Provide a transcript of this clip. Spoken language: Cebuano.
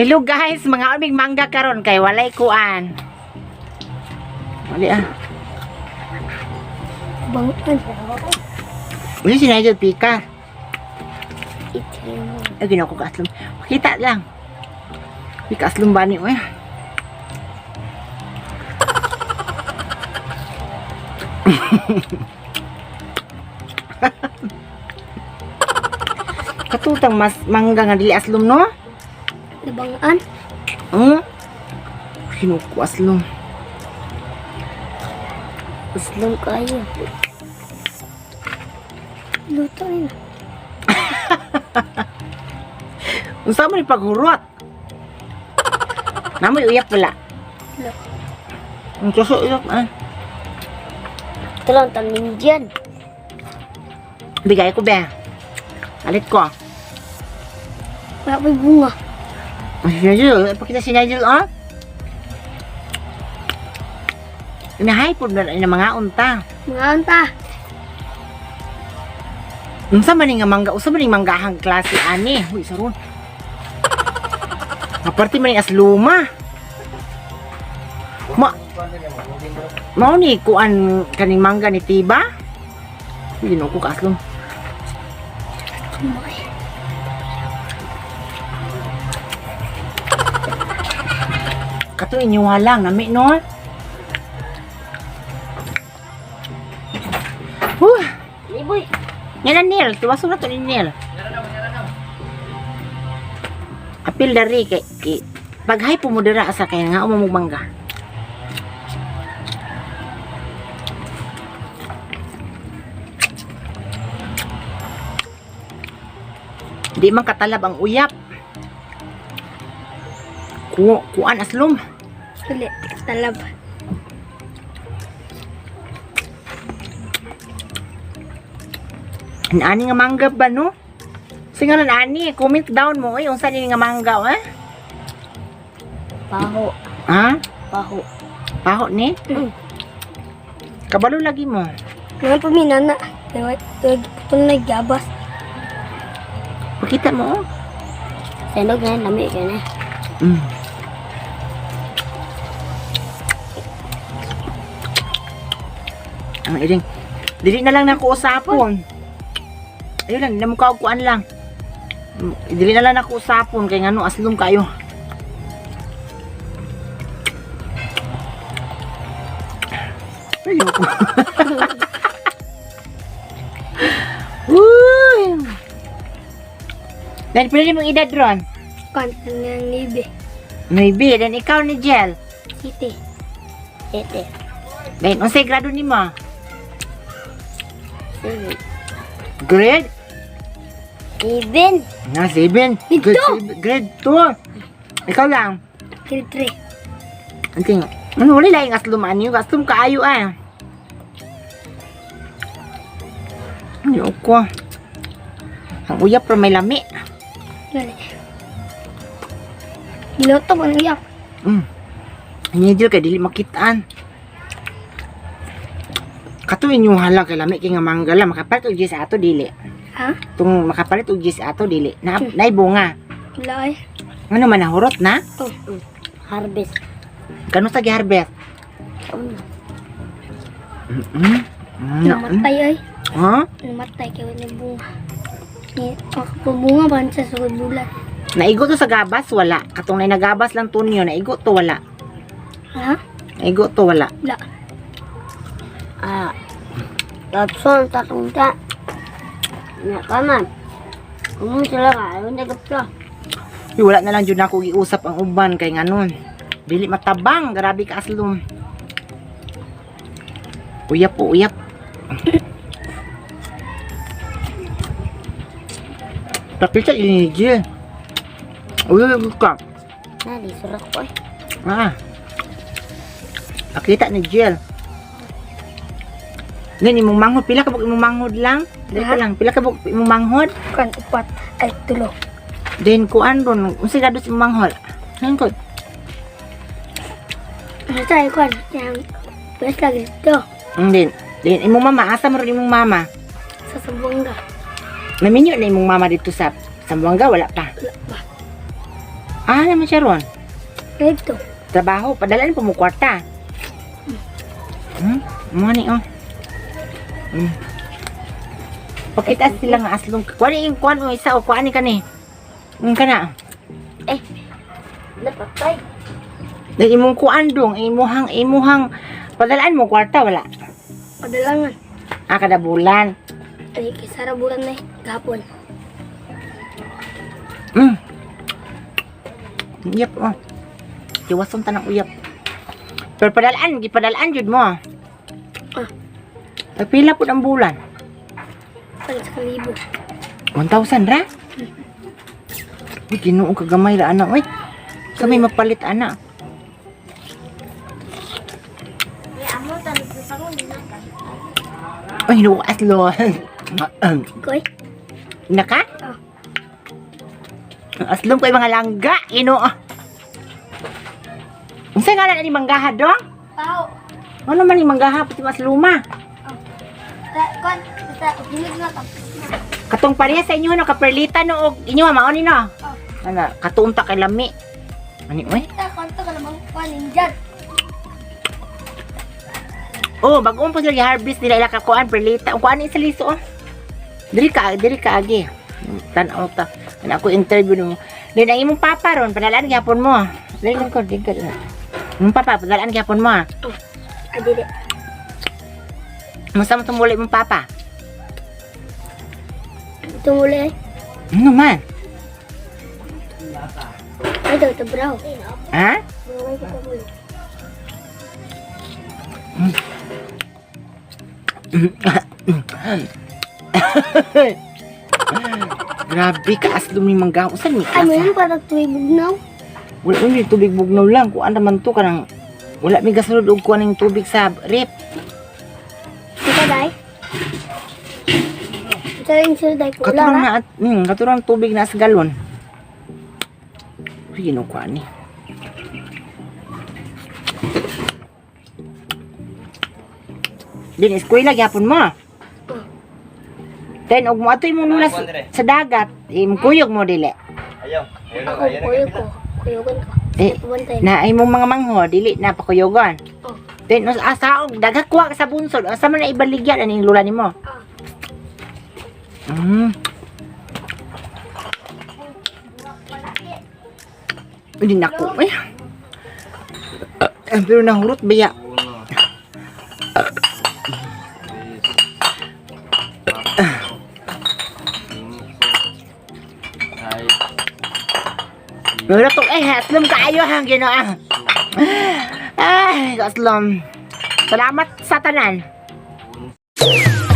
Hello guys, mga aming mangga karon kay walay kuan. Wali ah. Bangan. Uy, si Nigel Pika. Itim. Ay, ginawa ko kaaslom. Pakita lang. Uy, kaaslom ba ni uy? Katutang mas mangga nga dili aslom, no? Nabangan. Hmm? Kinuko aslom. Uslong kayo. Luto rin. Unsa man ni paghurot? Namoy uyak pala. Wala. Ang tuso uyak ah. Ito lang, tanim dyan. Bigay ko be. Alit ko. Wala pa'y bunga. Ay, si Nigel, pakita si Nigel, oh. Inahay po na na mga unta. Mga anta. Unsa man ni nga mangga, unsa man ni manggahang klase ani. Uy, saron. Aparte man ni asluma. Ma Mao ni kuan kaning mangga ni Tiba? Uy, Ginoo ko kaaslom. Sumay. Kato inyo lang nami no. Huh. Liboy. Yan na Neil, tuwaso na to ni Neil. Apil dari kay kay paghay po mo dira asa kay nga umamog mangga. Di man katalab ang uyap. Kuan aslom. Dali. Talab. Ani nga mangga ba no? Singalan ani, comment down mo oy unsa ni nga mangga eh? Paho. Ha? Paho. Paho ni? Mm. Kabalo lagi mo. Mga paminana. Putol na gabas. Pakita mo oh. Senog na, lami ka na. Ang iring. Dili na lang nako usapon. Ayun lang, namukha og kuan lang. Dili na lang nako usapon kay ngano aslom kayo. Ayoko. Uy! Dan pila mong edad ron? Kanta ng libe. Maybe. Then ikaw ni Jel. City. City. Then unsay grado nimo? Seven. Grade? Seven. Na, 7. Grade Grade 7. Grade 2. Ikaw lang. Grade 3. Anting, ano wala lang aslum ani, aslum kaayo ah. Ayoko. Ang uyap pero may lami. Dali. Giloto mo niya. Hindi kay dili makitaan. Kato inyong hala kay lami kay nga manggala makapalit og sa ato dili. Ha? Tung makapalit og sa ato dili. Na naay bunga. Wala ay. Ano man nahurot na? Oh. Harvest. Kano sa giharvest? Namatay ay. Ha? Namatay kay wala bunga. Ni makapabunga ba sa sugod bulan? Naigo to sa gabas wala. Katong nay nagabas lang tunyo, naigo to wala. Ha? Naigo to wala. Wala. Ah. Tapson tatungta. Na kaman. Kung sila ka, ayaw na gapla. Uy, wala na lang jud nako giusap ang uban kay nganon. Dili matabang, grabe ka aslom. Uyap po, uyap. Tapos sa inigil. Uy, uy, ka. Na, di surak ko eh. Ah. Pakita ni Jill. Ngayon, imong manghod. Pila ka buk imong manghod lang? Dali ka Ha? lang. Pila ka buk imong manghod? Kan upat ay tulo. Then, kuan ron. Unsa grado sa imong manghod? Ngayon ko. Ano tayo kan? Yang best lagi dito Then, imong mama. Asa mo ron imong mama? sa Zamboanga. Naminyo na imong mama dito sa Zamboanga? Wala pa. Wala pa. Ah, naman siya ron. Dito. Trabaho, padalaan po mo kwarta. Mo ni oh. Pakita sila nga aslong. Kuan yung kuan mo isa o kuan ni kani. Kana. Napatay. Dahil imong kuan dong, imuhang imuhang padalaan mo kwarta wala. Padalangan. Ah, kada bulan. Ay, kisara bulan na eh. Gapon. Uyap oh. Tiwason tanang uyap. Pero padalaan, gipadalaan jud mo. Ah. Pagpila pud ang bulan? Pag sa kalibo. 1,000 ra? Uy, Ginoo kagamay ra ana oy. Sa may mapalit ana. Ay, amo tanong sa pangun. Ay, no, aslon. Koy. Naka? Ah. Aslom ko mga langga, Ginoo. Unsa nga na ni manggaha dong? Pao. Ano man ni manggaha pati mas luma. Sa, kon, sa, hilig na tapos na. Katong pareha sa inyo no kaperlita no og inyo mao ni no. Oh. Ana, katuon ta kay lami. Ani oy? Ta, konto ka namang kwan, ninjan. Oh, bag-on po sila gi-harvest nila ila kakuan perlita. Ang kuan ni sa liso oh. Diri ka agi. Tan-aw ta. Ana ako interview nimo. Din ang imong papa ron, padalaan gyapon mo. Dili ko, dili ko. Imong papa, padalaan gyapon mo. Ah. Ay, dili. Musa mo tumuli imong papa? Tumuli eh. Ano man? Ay, daw, ito braw. Ha? Braw ko tumuli. Grabe ka aslom ni mangga. Usan ni Ay, mo ka? yun parang tuwibog na. Wala mo ni tubig bugnaw lang. Kuan naman to kanang wala mi gasulod og kuan ning tubig sa rep. Ika, day? Sa rin sila, day, kula Katurang ra. na at katurang tubig na sa galon. Uy, ginoo kuan ni. Din eskwela gyapon mo. Then og mo atoy mo nula sa dagat, imkuyog mo dili. Ayaw. Ayaw na, Ako, ayaw na. kuyog ko. Kuyogan ko. Eh, Bantay. na imong mga mangho dili na pakuyogon. Oh. Then us asa og dagakwa ka sa bunsod, asa man na ibaligya aning lula nimo? Ah. Hindi nako. Ay. Eh, pero nahurot ba ya? Uno. Tres. Cuatro. Cinco. Seis. Pero to eh aslom kaayo hang Ginoo. Ay, aslom. Salamat sa tanan. Once.